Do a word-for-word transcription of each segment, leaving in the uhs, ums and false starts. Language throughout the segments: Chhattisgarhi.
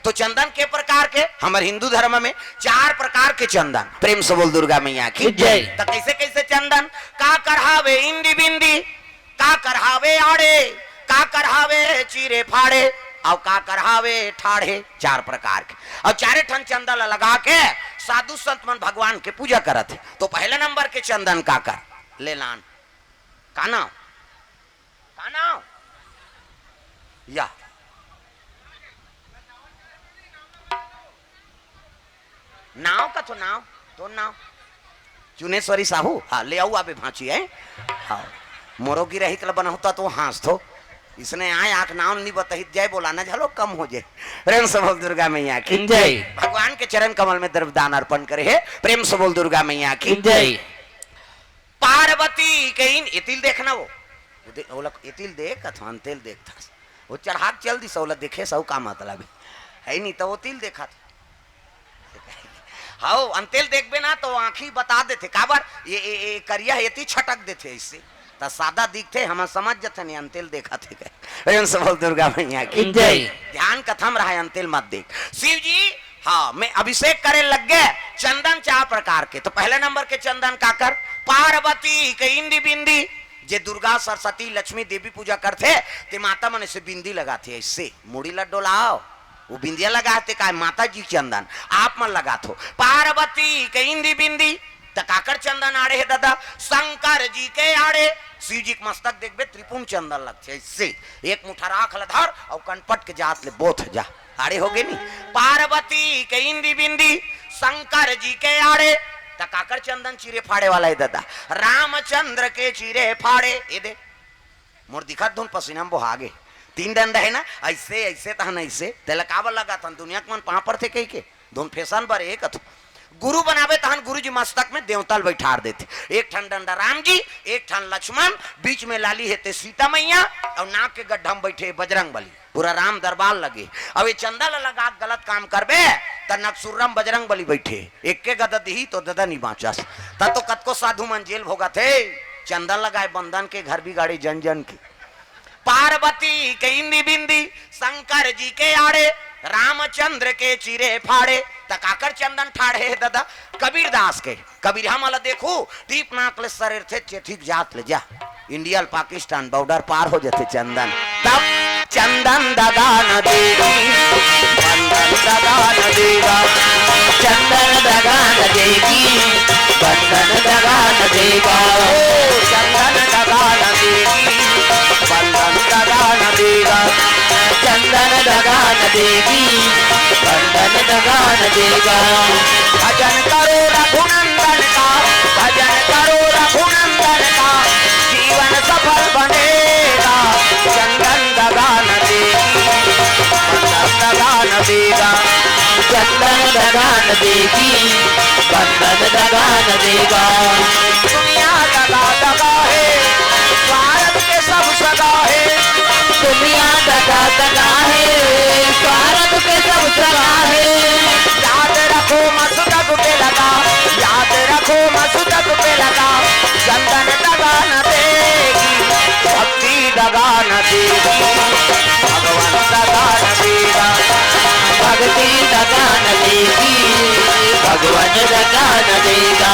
तो चंदन के प्रकार के, हमर हिंदू धर्म में चार प्रकार के चंदन। प्रेम से बोल दुर्गा मैया की जय। तो कैसे कैसे चंदन? काकर हावे इंदी बिंदी, काकर हावे आड़े, काकर हावे चीरे फाड़े, और काकर हावे ठाढ़े, चार प्रकार के। और चारे ठन चंदन ला लगा के साधु संत मन भगवान के पूजा करत हे। तो पहले नंबर के चंदन काकर ले लान, का नाम? का नाम? या नाव कथो नाव, तो नाव। चुनेश्वरी साहू, हाँ, ले आऊ आबे भांची है। हाँ, मोरो गिरहित ला बनहूं त तो हाँस थो। इसने आय आख नाव नहीं बतहित जाय, बोला ना झालो कम हो जाय। प्रेम से बोल दुर्गा मैया की जय। भगवान के चरण कमल में द्रव्य दान अर्पण करे हे। प्रेम से बोल दुर्गा मैया की जय। पार्वती के इन, ये तिल देखना वो। वो दे-, वो लग, ये तिल देख, अथवा तेल देख था। वो चढ़ा के चल दी, सौला देखे, सौ का मतलब है। है नहीं, तो वो तिल देखा था। हाओ, अंतेल देखबे ना, तो आँखी बता देथे। काबर? ये, ये, ये करिया हे, एती छटक देथे इससे। त सादा दिखथे, हम समझ जथे, नहीं, अंतेल देखा थे कहे। प्रेम से बोल दुर्गा मैया की जय। ध्यान कथम रहा, अंतेल मत देख। शिव जी, हाँ, मैं अभिषेक करे लग गए, चंदन चार प्रकार के। तो पहले नंबर के चंदन काकर? पार्वती के इंदी बिंदी। जे दुर्गा, सरस्वती, लक्ष्मी, देवी पूजा करथे, ते माता मन से बिंदी लगाथे, ऐसे मुड़ी ला डोलाओ। वो बिंदिया लगाथे काय? माता जी चंदन। आप मन लगाथो। पार्वती के इंदी बिंदी, त काकर चंदन आड़े हे दादा? शंकर जी के आड़े। शिव जी के मस्तक देखबे, त्रिपुंड चंदन लगथे, ऐसे एक मुठा राख ल धर और कनपट के जात ले बोथ जा। आड़े हो गे नी? पार्वती के इंदी बिंदी, शंकर जी के आड़े। त काकर चंदन चीरे फाड़े वाला हे दादा? रामचंद्र के चीरे फाड़े। ये दे, मोर दिखत धुन पसीना में बोहा गे। तीन डंडा हे ना, ऐसे, ऐसे तहन ऐसे। तेला काबर लगाथन? दुनिया के मन पाँव पड़थे कहिके। धुन फैशन बर एक अथु। गुरु बनावे तहन गुरु जी मस्तक में देवता ल बैठार देथे। एक ठन डंडा राम जी, एक ठन लक्ष्मण, बीच में लाली हे ते सीता मैया, और नाक के गड्ढा में बैठे बजरंग बली। पूरा राम दरबार लगे। अब ये चंदा ला लगा के गलत काम करबे, त नकसुर्रम बजरंग बली बैठे, एक के गदा दिही तो ददा नहीं बाँचस। त तो कतको साधु मन जेल भोगत हे, चंदा लगाए बंदन के, घर बिगाड़े जन जन के। पार्वती के इंदी बिंदी, शंकर जी के आड़े, रामचंद्र के चीरे फाड़े, त काकर चंदन ठाढ़े हे ददा? कबीर दास के। कबीर हमला देखू, टीप नाक ले सरेर थे चेथिक जात ले जा। इंडिया ल पाकिस्तान बॉर्डर पार हो जथे चंदन। तब चंदन दगा न देगी, बंदन दगा न देगा। चंदन दगा न देगी, बंदन दगा न देगा। ओ चंदन दगा न देगी, बंदन दगा न देगा। चंदन दगा न देगी, बंदन दगा न देगा। भजन करो रघुनंदन का, भजन करो रघुनंदन का, जीवन सफल बनेगा। चंदन दगा न देगी, बंदन दगा न देगा। चंदन दगा न देगी, बंदन दगा न देगा। दुनिया दगा दगा है, स्वार्थ के सब सगा है। दुनिया दगा दगा है, स्वार्थ के सब सगा है। याद रखो मसदक पे लगा, याद रखो मसदक पे लगा। चंदन दगा न देगी, भक्ति दगा न देगी, भगवान दगा न देगा। भक्ति दगा न देगी, भगवान दगा न देगा।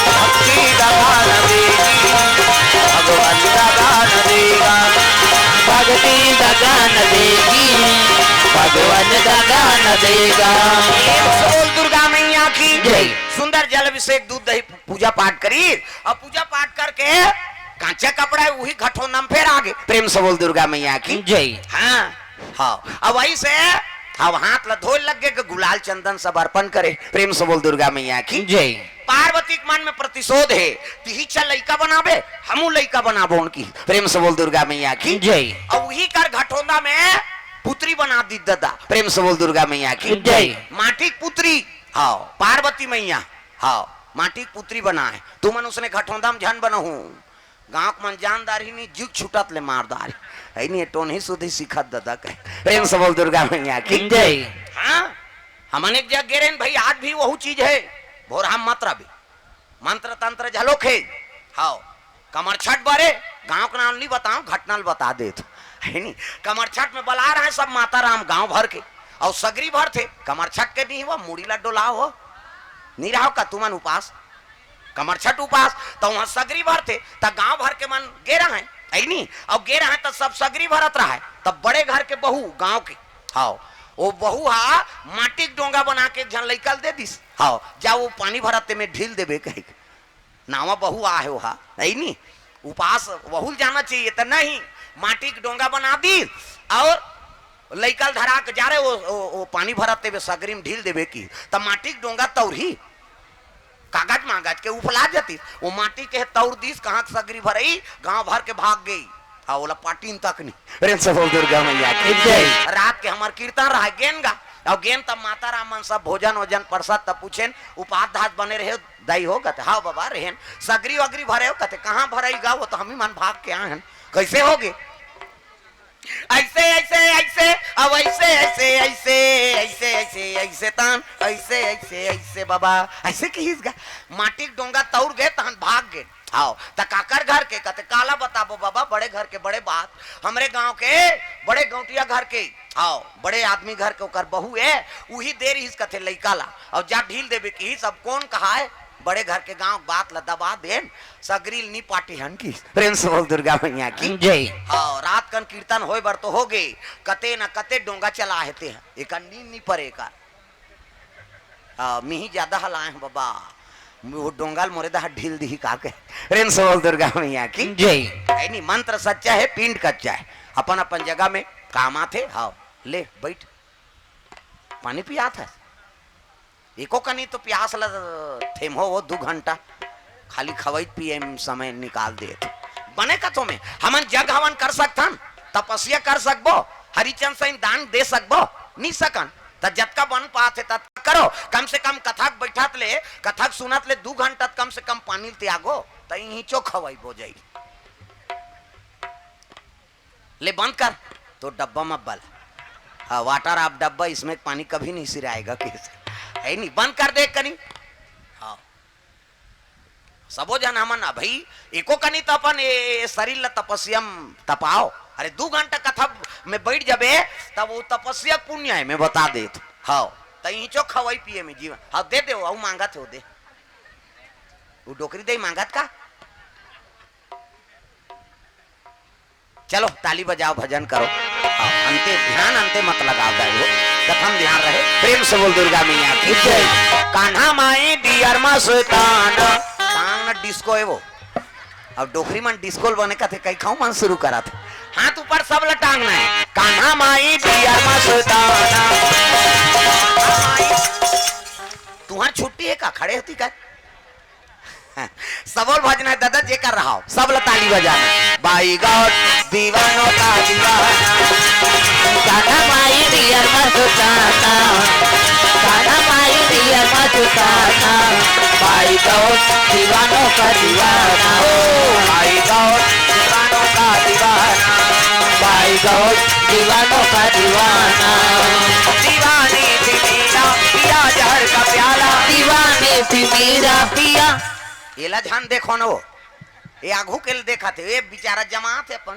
भक्ति दगा न देगी, भगवान दगा न देगा। भक्ति दगा न देगी, भगवान दगा न देगा। प्रेम से बोल दुर्गा मैया की जय। सुंदर जल अभिषेक, दूध दही, पूजा पाठ करी और पूजा पाठ करके कांचा कपड़ा है, वही घटोंदा में फेर आगे। प्रेम से बोल दुर्गा मैया की जय। हाँ, हाँ। अब वही से, अब हाथ ला धोए लग गे, गुलाल चंदन सब अर्पण करे। प्रेम से बोल दुर्गा मैया की जय। पार्वती के मन में प्रतिशोध है, तिही चा लइका बनाबे, हमू लइका बनाबो उनकी। प्रेम से बोल दुर्गा मैया की जय। और वही कर घटोंदा में पुत्री बना दी ददा। प्रेम से बोल दुर्गा मैया की जय। माटी के पुत्री, हाँ, पार्वती मैया, हाँ, माटी के पुत्री बनाए। तुमन उसने घटोंदा में झन बनहू, गांव के मन जान डारही नहीं, जुग छूटत ले मार डारही। है नहीं, टोनही सुधी सीखत ददा कहे। प्रेम से बोल दुर्गा मैया की जय। हाँ, हमन एक जगह गे रहेन भाई, आज भी वहू चीज है। भोरहा मंत्र भी, मंत्र तंत्र झलोक है। हाव, कमरछठ बरे, गांव के नाम नहीं बताओ, घटना ल बता देत। है नहीं, कमरछठ में बला रहे सब माता राम गांव भर के, और सगरी भर थे कमरछठ के नहीं हुआ, मुड़ी ला डोलाओ हो, नहीं रहो का तुमन उपास, कमरछठ उपास, तो वहां सगरी भर थे, त गांव भर के मन गे रहे, है नहीं, और गे रहे त सब सगरी भरत रहे, तब बड़े घर के बहू गांव के, हाव, वो बहू हा माटी के डोंगा बना के एक झन लइका ल दे दिस, हाव, जा वो पानी भरत ते में ढील देबे कहे के। नावा बहू आहे ओहा, है नी? उपास वहू ल जाना चाहिए, त नहीं, माटी के डोंगा बना दी और लइका ल धरा के जा रहे, वो, वो, वो पानी भरत तेबे सगरी में ढील देबे की, त माटी के डोंगा तौरही, कागज मागज के उफला जतिस, वो माटी के तौर दिस, कहाँ के सगरी भरई, गांव भर के भाग गई। हाँ, ओला पाटिन तक नहीं। प्रेम से बोल दुर्गा मैया की जय। रात के हमार कीर्तन रहा, गेन गा, और गेन तब माता राम मन सब भोजन वोजन परसत, तब पूछेन, उपास धास बने रहे, दाई हो? कथे, "हाँ बाबा, रहेन।" "सगरी वगरी भरे हो?" कथे, "कहाँ भरई गा, वो तो हम ही मन भाग के आए हन।" "कैसे होगे?" "ऐसे, ऐसे, ऐसे, अब ऐसे, ऐसे, ऐसे, ऐसे, ऐसे, ऐसे, तान, ऐसे, ऐसे, ऐसे, बाबा, ऐसे किहिस गा।" माटी के डोंगा तौर गए, तहन भाग गए। हाव, त काकर घर के? कथे, "काला बताबो बाबा, बड़े घर के बड़े बात, हमरे गांव के बड़े गौंटिया घर के।" हाव, बड़े आदमी घर के ओकर बहू ए, उही दे रहिस कथे लइका ला, अउ जा ढील देबे किहिस, अब कोन कहाय, बड़े घर के गांव के बात ला दबा देन, सगरी ल नी पाटी हन किहिस। प्रेम से बोल दुर्गा मैया की जय। हाव, रात कन कीर्तन होय बर तो होगे, कते न कते डोंगा चला हे ते ह, एकर नींद नी परे एकर। हाँ, मिही ज्यादा हलाए हैं बाबा, वो डोंगा ल मोरे दहा ढील दिही का के। प्रेम से बोल दुर्गा मैया की जय। है नी, मंत्र सच्चा है, पिंड कच्चा है, अपन अपन जगह में काम आथे। हाँ, ले बैठ, पानी पियात है। एको कनी तो प्यास ल थेमहो, वो दू घंटा खाली खवई पिए में समय निकाल देत। बने कथो में हमन जग हवन कर सकथन, तपस्या कर सकबो, हरिचंद सही दान दे सकबो, नी सकन। त जतका बन पात हे ततका करो। कम से कम कथक बैठत ले, कथक सुनत ले दू घंटा त कम से कम पानी ल त्यागो, त इही चो खवई बो जाई। ले बंद कर, तो डब्बा मत बल। हाँ, वाटर आप डब्बा, इसमें पानी कभी नहीं सिराएगा किसी। है नहीं, बंद कर दे कनी। हाँ, सबो जन हमन अभई एको कनी त अपन ए, ए शरीर ल तपस्या म तपाओ। अरे दू घंटा कथा में बैठ जबे, तब वो तपस्या पुण्य है, मैं बता देत। हाँ, त इचो खवाई पिए में जीवन। हाँ, दे दे, वो मांगत हो दे। वो डोकरी दे मांगत का? चलो, ताली बजाओ, भजन करो। हाँ, अंते ध्यान, अंते मत लगाओ, दाई हो। कथम ध्यान रहे, प्रेम से बोल दुर्गा मैया की जय। कान्हा माई डियर मस्ताना। टांग न डिस्को है वो। अब डोकरी मन डिस्को ल बने कथे, कई खाऊ मन शुरू करा थे। हाथ ऊपर सब ल टांगना है। कान्हा माई डियर मस्ताना। तुहार छुट्टी है का? खड़े होती का? सबोल भजना है दादा, जेकर रहाव, सब ल ताली बजाना। बाई गॉड दीवानों का दीवाना। कान्हा माई डियर मस्ताना। कान्हा माई डियर मस्ताना। बाई गॉड दीवानों का दीवाना। ओ बाई गॉड दीवानों का दीवाना। बाई गॉड दीवानों का दीवाना। दीवानी थी मीरा, पिया जहर का प्याला। दीवानी थी मीरा, पिया। एला झन देखो न वो, ये आघू के ल देखत हे, ये बेचारा जमात हे अपन,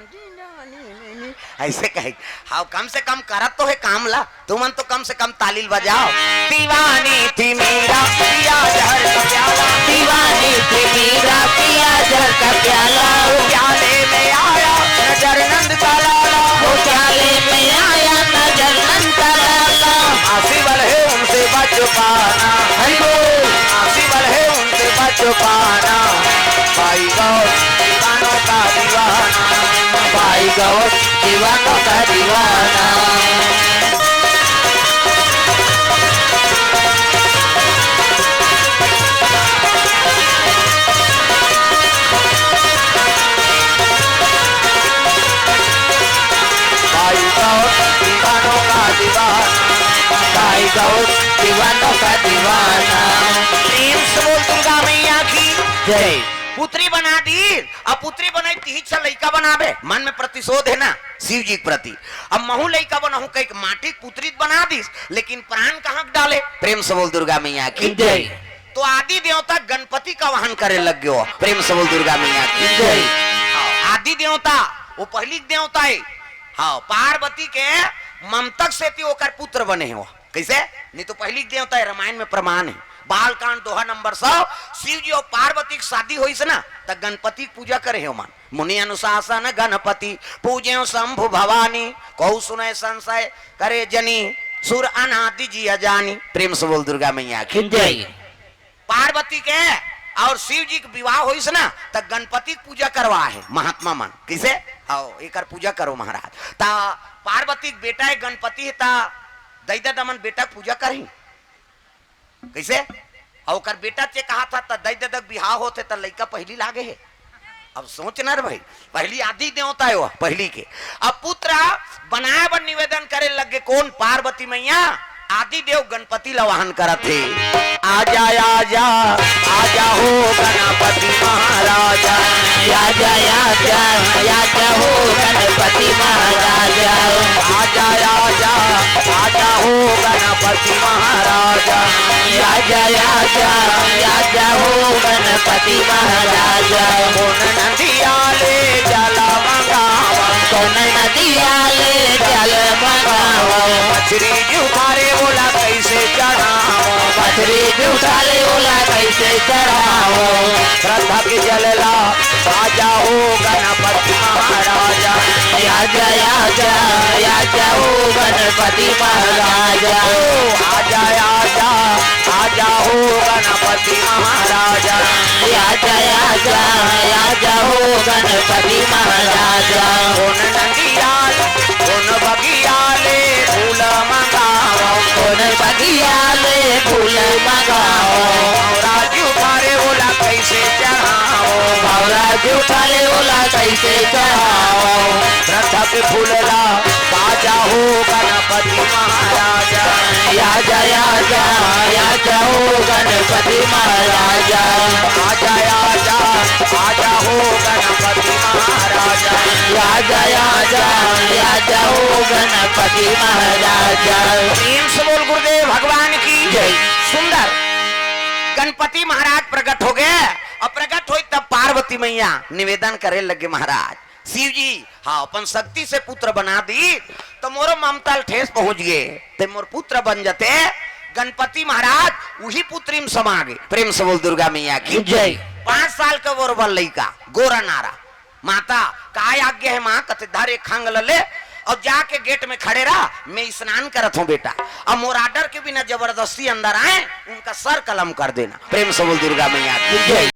ऐसे कहे। हाँ, कम से कम करत तो है काम ला, तुमन तो कम से कम ताली ल बजाओ। दीवानी थी मीरा, पिया जहर का प्याला। दीवानी थी मीरा, पिया जहर का प्याला। वो प्याले में आया नजर नंद का लाला। वो प्याले में आया नजर नंद का लाला। आसी वाले उनसे बच पाना। हरि बोल। आसी वाले उनसे बच पाना। बाई गॉड दीवानों का दीवाना। बाई गॉड दीवानों का दीवाना। बाई गॉड दीवानों का दीवाना। बाई गॉड दीवानों का दीवाना। प्रेम से बोल दुर्गा मैया की जय। पुत्री बना दी, अब पुत्री बनाई, तिही छह लइका बनाबे, मन में प्रतिशोध हे ना शिव जी के प्रति। अब महू लइका बनाहूं कहिके माटी के पुत्री बना दिस, लेकिन प्राण कहां के डाले? प्रेम से बोल दुर्गा मैया की जय। तो आदि देवता गणपति के आवाहन करे लग गयो। प्रेम से बोल दुर्गा मैया की जय। हाँ, आदि देवता, वो पहिली के देवता हे। हाँ, पार्वती के ममता के सेती ओकर पुत्र बने हे वो। कइसे? नहीं तो पहिली के देवता हे, रामायण में प्रमाण हे। बालकांड दोहा नंबर सौ, शिव जी अउ पार्वती के शादी होइस ना, त गणपति के पूजा करे हे ओमन। मुनि अनुशासन गणपति पूजे शंभु भवानी, कहु सुनय संशय करे जनि, सुर अनादि जिय जानी। प्रेम से बोल दुर्गा मैया की जय। पार्वती के अउ शिव जी के विवाह होइस ना, त गणपति के पूजा करवाय हे महात्मा मन। कइसे? हव, एकर पूजा करो महाराज। त पार्वती के बेटा हे गणपति हे, त दई ददा मन बेटा के पूजा करही। कइसे? अउ ओकर बेटा के कहाथे, त दई ददा के बिहाव होथे, त लइका पहिली लागे हे। अब सोच ना रे भाई, पहिली आदि देवता हे वो, पहिली के। अब पुत्र बनाय बर निवेदन करे लग गे कोन? पार्वती मैया। आदि देव गणपति ला आवाहन करत हे। आजा, आजा, आजा हो गणपति महाराजा। आजा, आजा, आजा हो गणपति महाराजा। आजा, आजा, आजा हो गणपति महाराजा। आजा, आजा, आजा हो गणपति महाराजा। कोन नदिया ले जल मंगावा? कोन नदिया ले जल मंगावा? मछरी जुठारे ओला कइसे चढ़ावो? मछरी जुठारे ओला कइसे चढ़ावो? श्रद्धा के जल ला आजा हो गणपति महाराजा। आजा, आजा, आजा हो गणपति महाराजा। ओ आजा, आजा, आजा हो गणपति महाराजा। आजा, आजा, आजा हो गणपति महाराजा। कोन नदिया, कोन बगिया ले फूल मंगावो? कोन बगिया ले फूल मंगावो? भौरा जुठारे ओला कइसे चढ़ावो? भौरा जुठारे ओला कइसे चढ़ावो? श्रद्धा के फूल ला आजा हो गणपति महाराजा। आजा, आजा, आजा हो गणपति महाराजा। आजा, आजा, आजा हो गणपति महाराजा। आजा, आजा, आजा हो गणपति महाराजा। प्रेम से बोल गुरुदेव भगवान की जय। सुंदर गणपति महाराज प्रकट हो गे। अब प्रकट होय तब पार्वती मैया निवेदन करे लग गे महाराज, शिव जी, हाँ, अपन शक्ति से पुत्र बना दी, त मोरो ममता ल ठेस पहुंच गे, ते मोर पुत्र बन जते। गणपति महाराज उही पुत्री में समा गे। प्रेम से बोल दुर्गा मैया की जय। पांच साल के वोर बर लइका, गोरा नारा। माता, काय आज्ञा हे माँ? कथे, धर एक खंग ल ले अउ जाके गेट में खड़े रह, मैं स्नान करत हंव बेटा। अब मोर order के बिना जबरदस्ती अंदर आय, उनका सर कलम कर देना। प्रेम से बोल दुर्गा मैया की जय।